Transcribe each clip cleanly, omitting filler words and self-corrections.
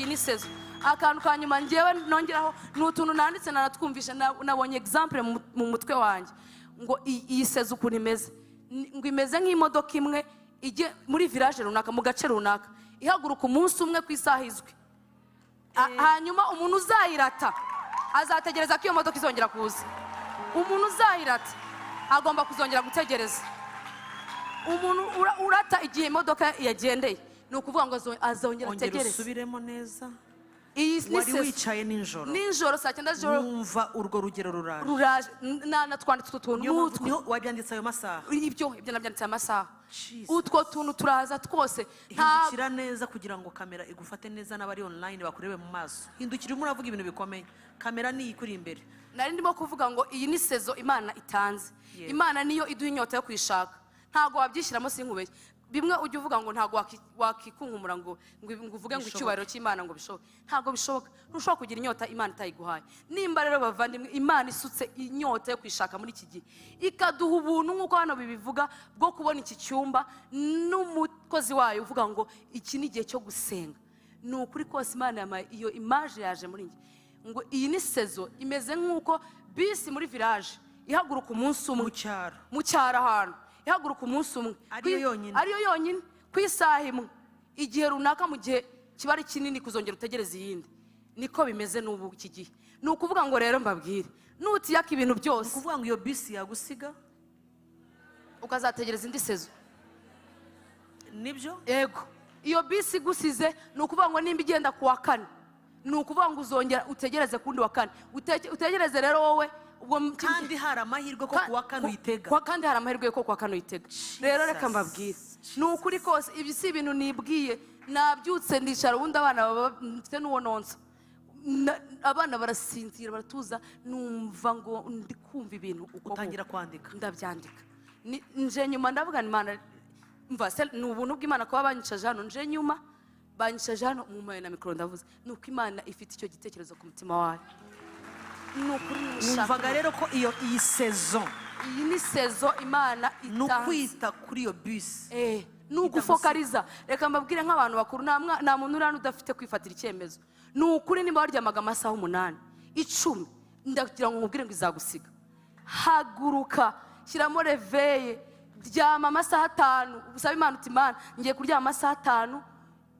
Iyi ni saison. Akantu ka nyuma ngewe nongeraho ni utuntu nanditse, naratwumvishe, nabonye example mu mutwe wanjye ngo iyi saison ukuntu imeze. Ngo imeze nk'imodoka imwe ijye muri village runaka, mu gace runaka, ihaguruka umunsi umwe ku isaha izwi. Hanyuma umuntu uzayirata azategereza ko iyo modoka izongera kuza. Umuntu uzayirata agomba kuzongera gutegereza. Umuntu urata igihe imodoka yagendeye, ni ukuvuga ngo azongera Ongera ategereze. usubiremo neza. Iyi ni Wari saison. wicaye nijoro, Nijoro saa 9 z'ijoro, wumva urwo rugero ruraje. Ruraje. Natwanditse utwo tuntu. Niyo mpamvu N'utwo niho wabyanditse ayo masaha? Ibyo nabyanditse amasaha. Jesus. Utwo tuntu turaza twose, nta Hindukira neza kugira ngo kamera igufate neza, n'abari online bakurebe mu maso. Hindukira, urimo uravuga ibintu bikomeye, kamera niyi ikuri imbere. Nari ndimo kuvuga ngo iyi ni saison Imana itanze. Imana niyo iduha inyota yo kuyishaka. Ntabwo wabyishyiramo, sinkubeshye. Bimwe ujya uvuga ngo ntabwo wakikunkumura ngo uvuge ngo Bishoboke. icyubahiro cy'Imana ngo bishoboke. Ntabwo bishoboka. Ntushobora kugira inyota Imana itayiguhaye. Nimba rero, bavandimwe, Imana isutse inyota yo kuyishaka muri iki gihe, ikaduha ubuntu nk'uko hano bibivuga bwo kubona iki cyumba n'umukozi wayo uvuga ngo iki ni igihe cyo gusenga, ni ukuri kose Imana yampaye iyo image, yaje muri njye ngo iyi ni saison imeze nk'uko bisi muri village ihaguruka umunsi umwe. Mu cyaro. Mu cyaro ahantu ihaguruka umunsi umwe. Ariyo yonyine. Ariyo yonyine, ku isaha imwe, igihe runaka, mu gihe kiba ari kinini kuzongera utegereza iyindi. Niko bimeze n'ubu iki gihe. Ni ukuvuga ngo rero mbabwire, nutiyaka ibintu byose, Kuvuga ngo iyo bisi yagusiga, ukazategereza indi saison. Nibyo? Yego, iyo bisi igusize, ni ukuvuga ngo nimba igenda ku wa kane, ni ukuvuga ngo uzongera utegereze ku wundi wa kane. Utegereze rero wowe ubwo Kandi hari amahirwe ko kuwa kane uyitega. Kandi hari amahirwe ko kuwa kane uyitega. Rero reka mbabwire, ni ukuri kose ibi si ibintu nibwiye. Nabyutse ndicara, ubundi abana baba mfite n'uwo nonsa. Abana barasinzira, baratuza, numva ngo ndi kumva ibintu uko Utangira kwandika. Ndabyandika. Nje nyuma ndavuga nti Imana mva se, ni ubuntu bw'Imana kuba banyicaje hano. Nje nyuma banyicaje hano, mumpaye na mikoro, ndavuze. Ni uko Imana ifite icyo gitekerezo ku mutima wayo. Ni ukuri nimushaka Wumvaga Imana. rero ko iyi saison Iyi ni saison Imana ni itanze. ukwita kuri iyo bisi. Ni ugufokariza. Reka mbabwire, nk'abantu bakuru, nta muntu uri hano udafite kwifatira icyemezo. Ni ukuri, nimba waryamaga amasaha 8, 10, ndagira ngo nkubwire ngo izagusiga. Haguruka, shyiramo réveil, ryama amasaha 5, usaba Imana uti: "Imana, ngiye kuryama amasaha 5,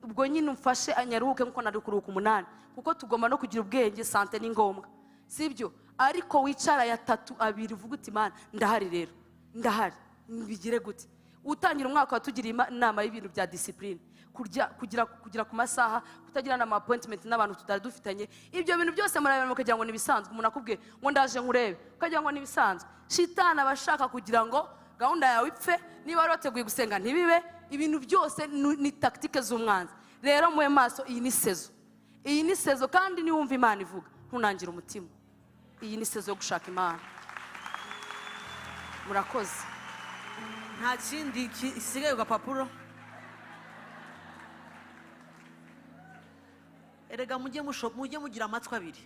ubwo nyine umfashe anyaruhuke nkuko nari kuruhuka 8," kuko tugomba no kugira ubwenge, santé ni ngombwa, sibyo? Ariko wicara ya 3, 2, uvuga uti: "Imana, ndahari rero, ndahari, bigire gute?" Utangira umwaka watugiriye inama y'ibintu bya discipline, kurya, kugira ku masaha, kutagira ama appointment n'abantu tutari dufitanye. Ibyo bintu byose murabibona mukagira ngo ni ibisanzwe. Umuntu akubwiye ngo ndaje nkurebe, ukagira ngo ni ibisanzwe. Shitani aba ashaka kugira ngo gahunda yawe ipfe. Niba wari wateguye gusenga ntibibe. Ibintu byose ni tactique z'umwanzi. Rero mube maso, iyi ni saison, iyi ni saison. Kandi niwumva Imana ivuga, ntunangire umutima. Iyi ni saison yo gushaka Imana. Murakoze. Nta kindi gisigaye ku gapapuro. Erega mujye mugira amatwi abiri.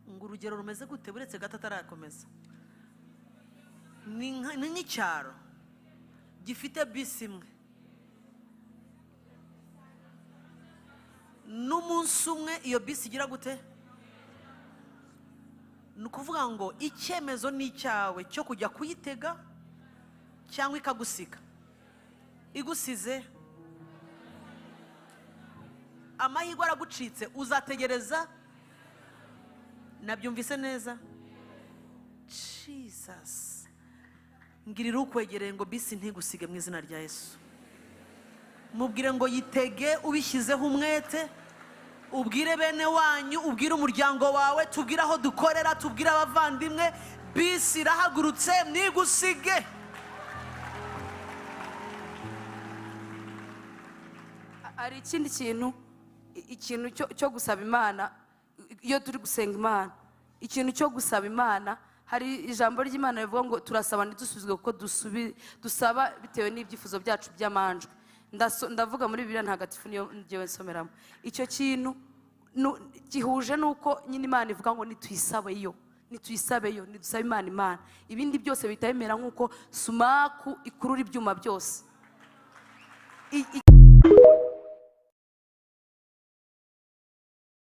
Ngo urugero rumeze gute? Buretse gato, atarakomeza. Ni nk'icyaro gifite bisi imwe n'umunsi umwe. Iyo bisi igira gute? Ni ukuvuga ngo icyemezo ni icyawe cyo kujya kuyitega cyangwa ikagusiga. Igusize, amahirwe aragucitse, uzategereza. Nabyumvise neza? Jesus, ngirira ukwegereye ngo bisi ntigusige mu izina rya Yesu. Mubwire ngo yitege ubishyizeho umwete. Ubwire bene wanyu, ubwire umuryango wawe, tubwire aho dukorera, tubwire abavandimwe: bisi irahagurutse, ntigusige. Hari ikindi kintu, ikintu cyo gusaba Imana. Iyo turi gusenga Imana, ikintu cyo gusaba Imana, hari ijambo ry'Imana rivuga ngo turasaba ntidusubizwe kuko dusaba bitewe n'ibyifuzo byacu by'amanjwe. Ndavuga muri Bibiliya Ntagatifu, niyo ngewe nsomeramo. Icyo kintu gihuje n'uko nyine Imana ivuga ngo nituyisabe yo. Nituyisabeyo, nidusabe Imana. Imana ibindi byose bihita bimera nk'uko sumaku ikurura ibyuma byose.